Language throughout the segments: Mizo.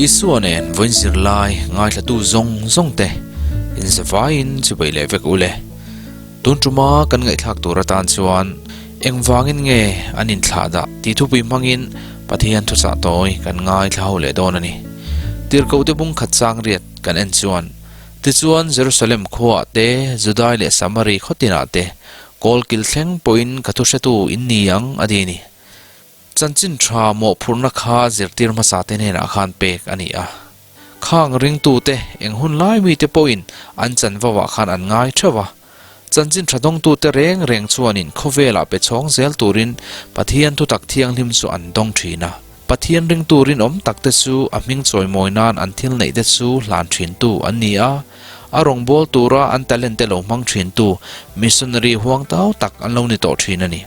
Isua nen vawiin zirlai ngaithlatu zawng zawng te inzavaiin chubei leh vek ule. Tun tuma kan ngaihthlak tur atan chuan engvangin nge an inthlah dah tih thupui hmangin Pathian thuchah tawi kan ngaithla ho leh dawn a ni. Tirhkohte bung khat chang riat kan en chuan, Tichuan Jerusalem khuaah te, Judai leh Samari khaw tinah te, kawl kil thleng pawhin ka thuhretu in ni ang a ti a ni. Chanchin tha mawhphurhna kha zirtir hmasa te hnenah khan pek a ni a. Khang ringtute eng hun lai mite pawhin an chanvo ah khan an ngai theuh a. Chanchin tha dawngtute reng reng chuanin khawvelah pe chhawng zel turin Pathian thutak thianghlim chu an dawng thin a. Pathian ringtu rinawm takte chu a hming chawimawi nan an thil neihte chu hlan thintu an ni a. A rawngbâwl tura an talent te lo hmang thintu missionary huangtau tak an lo ni tawh thin a ni.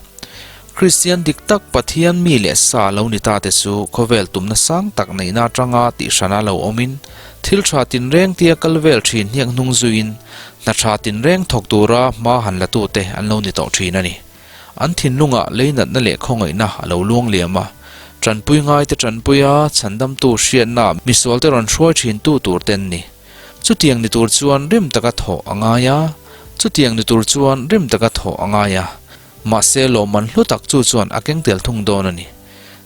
Kristian dik tak Pathian mi leh sa lo ni ta te chu khawvel tumna sang tak neihna atanga tihhrana lo awmin, thil tha tinreng tia kal vel thin hniak hnung zuiin hna tha tinreng thawk tura hma han la tute an lo ni tawh thin a ni. An thinlungah leinatna leh khawngaihna a lo luang liam a, tanpui ngaite tanpuia chhandamtu hriatna misualte rawn hruai thintu tur te an ni. Chutiang ni tur chuan rim taka thawh a ngai a, chutiang ni tur chuan rim taka thawh a ngai a. Mahse lawmman hlu tak chu chuan a keng tel thung dawn a ni.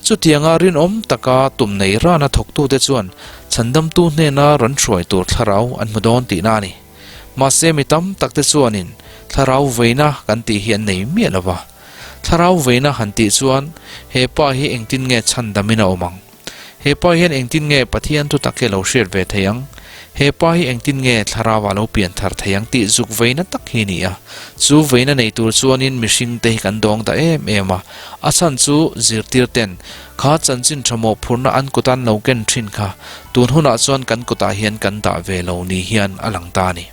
Chutianga rinawm taka tum nei rana thawktute chuan chhandamtu hnena rawn hruai tur thlarau an hmu dawn tihna a ni. Mahse mi tam takte chuanin thlarau veina kan tih hi an nei miah lo va. Thlarau veina han tih chuan he pa hi engtin nge chhandamin a awm ang? He pa hian engtin nge Pathian thutak hi a lo hriat ve thei ang? He pa hi engtin nge thlarau ah lo pian thar thei ang tih zuk veina tak hi a ni a. Chu veina nei tur chuanin mihring te hi kan dawng ta em em a. A chhan chu zirtir ten kha chanchin tha mawhphurhna an kut an lo ken thin kha tun hunah chuan kan kutah hian kan dah ve lo ni hian a lang ta a ni.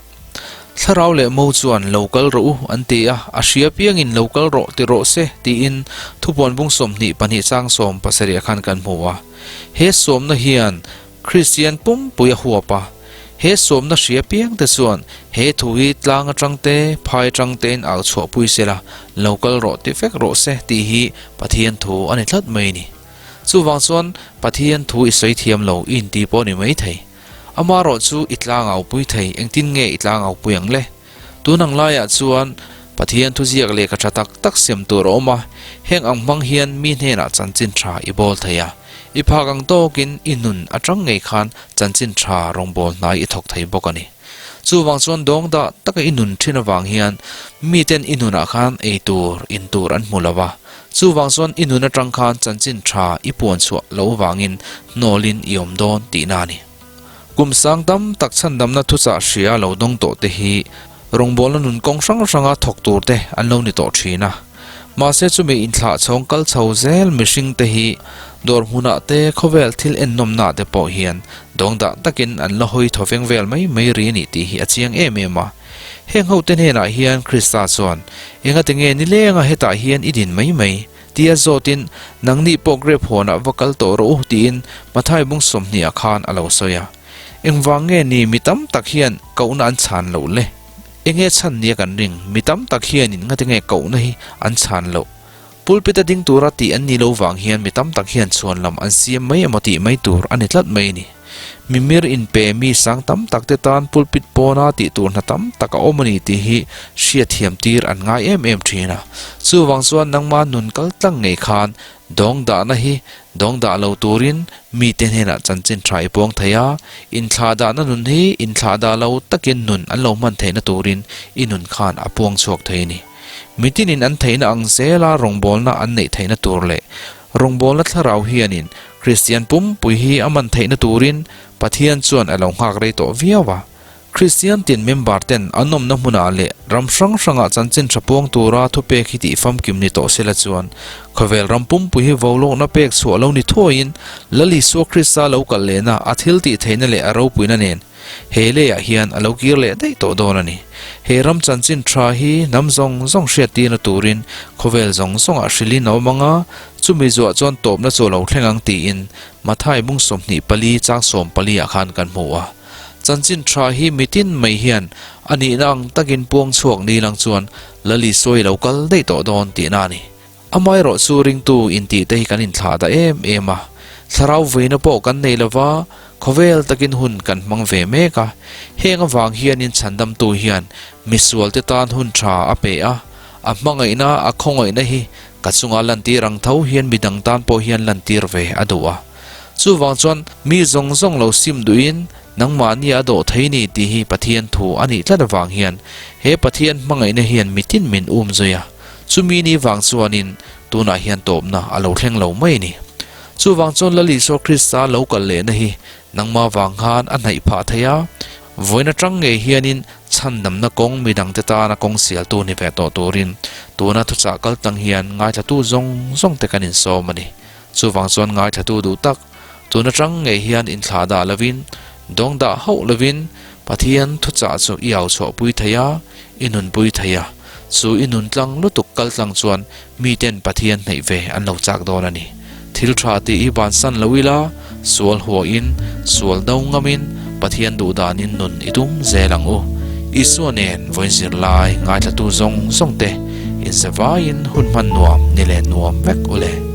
Thlarau leh mo chuan lo kal rawh u an ti a, a hria piangin lo kal rawh ti rawh se tiin thupuan bung 22 chang 70 khan kan hmu a. He sawmna hian Kristian pumpui a huap a, he sawmna hria piangte chuan he thu hi tlang atang te, phai atang tein au chhuahpui sela, lo kal rawh ti vek rawh se tih hi Pathian thu a ni tlat mai a ni. Chuvang chuan Pathian thu i sawi thiam lo i inti pawh a ni maithei. Amaherawh chu i tlang au pui thei, engtin nge i tlang au pui ang le? Tun ang laiah chuan Pathian thuziak lehkha tha tak tak siam tur a awm a, heng ang hmang hian mi hnenah chanchin tha i bawl thei a, i phak ang tawkin i nun atang ngei khan chanchin tha rawngbâwl hnai i thawk thei bawk a ni. Chuvang chuan dawng dah taka i nun thin avang hian miten i nunah khan ei tur, in tur an hmu lo va, chuvang chuan i nun atang khan chanchin tha i puan chhuah lo vangin hnawlin i awm dawn tihna a ni. Kum sang tam tak chhandamna thuchah hria lo dawng tawh te hi rawngbawlna nun kawng hrang hranga thawk tur te an lo ni tawh thin a. Mahse chumi inthlah chhawng kal chho zel mihring te hi dawr hmunah te khawvel thil ennawmna te pawh hian dawng dah takin an la hawi thaw veng vel mai mai ri a nih tih hi a chiang em em a. Heng ho te hnenah hian Krista chuan, Engati nge nilenga hetah hian i din mai mai? Tia zawtin, Nangni pawh grape huanah va kal tawh rawh u, tiin Mathai bung 20 ah khan a lo sawi a. Engvang nge ni mi tam tak hian kohna an chhan loh le? Enge chhan nia kan ring, mi tam tak hianin ngati nge kohna hi an chhan loh? Pulpit a ding tura tih an ni lo vang hian mi tam tak hian chhuan lam an siam mai emaw tih mai tur a ni tlat mai a ni. Mimir inpe mi sang tam tak te tan pulpit pawna tih tur hna tam tak a awm a ni tih hi hriatthiam tir an ngai em em thin a. Chuvang chuan nangma nun kal tlang ngei khan dawng dahna hi dawng dah lo turin mite hnenah chanchin tha i puang thei a, inthlah dahna nun hi inthlah dah lo takin nun an lo hman theihna turin i nun khan a puang chhuak thei a ni. Mitinin an theihna ang zela rawngbawlna an neih theihna tur leh rawngbawlna thlarau hianin Kristian pumpui hi a man theihna turin Pathian chuan a lo nghak rei tawh viau a. Kristian tin member ten an awmna hmunah leh ram hrang hrangah chanchin tha puang tura thupek hi tih famkim ni tawh sela chuan khawvel ram pumpui hi volawkna pek chhuah lo ni thuaiin Lal Isua Krista lo kal lehna a thil tih theihna leh a ropuina nen he leiah hian a lo kir leh daih tawh dawn a ni. He ram chanchin tha hi hnam zawng zawng hriattirna turin khawvel zawng zawngah hrilhin a awm ang a, chumi zuah chuan tawpna chu a lo thleng ang tiin Mathai bung 24 chang 14 ah khan kan hmu a. Chanchin tha hi mitin mai hian a nihna ang takin puang chhuak ni lang chuan Lali sawi lo kal daih tawh dawn tihna a ni. Amaherawh chu ringtu intih te hi kan inthlah ta em em a, thlarau veina pawh kan nei lova, Khawvel takin hun kan hmang ve mek a, heng avang hianin chhandamtu hian misualte tan hun tha a pe a, a hmangaihna, a khawngaihna hi ka chunga lantir ang tho hian midang tan pawh hian lantir ve a duh a. Chuvang chuan mi zawng zawng lo sim duhin nangmahni a dawh thei ni tih hi Pathian thu a nih tlat avang hian he Pathian hmangaihna hian mitin min um zui a, chumi ni vang chuanin tunah hian tawpna a lo thleng lo mai a ni. Chuvang chuan Lal Isua Krista lo kal lehna hi nangmah vang khan a hnaih phah thei a, vawiin atang ngei hianin chhandamna kawng midangte tana kawng sialtu ni ve tawh turin tuna thuchah kal tlang hian ngaithlatu zawng zawng te kan insawm a ni. Chuvang chuan ngaithlatu duh tak, tun atang ngei hian inthlah dah lovin, dawng dah hauh lovin Pathian thuchah chu i au chhuahpui thei a, i nunpui thei a. Chu i nun tlang lutuk kal tlang chuan miten Pathian hnaih ve an lo chak dawn a ni. Thil tha tih i bansan lo ila, sual huahin, sual do ngamin Pathian duh danin nun i tum zel ang u. Isua nen vawiin zirlai ngaithlatu zawng zawng te inzavaiin hun hman nuam ni leh nuam vek u le.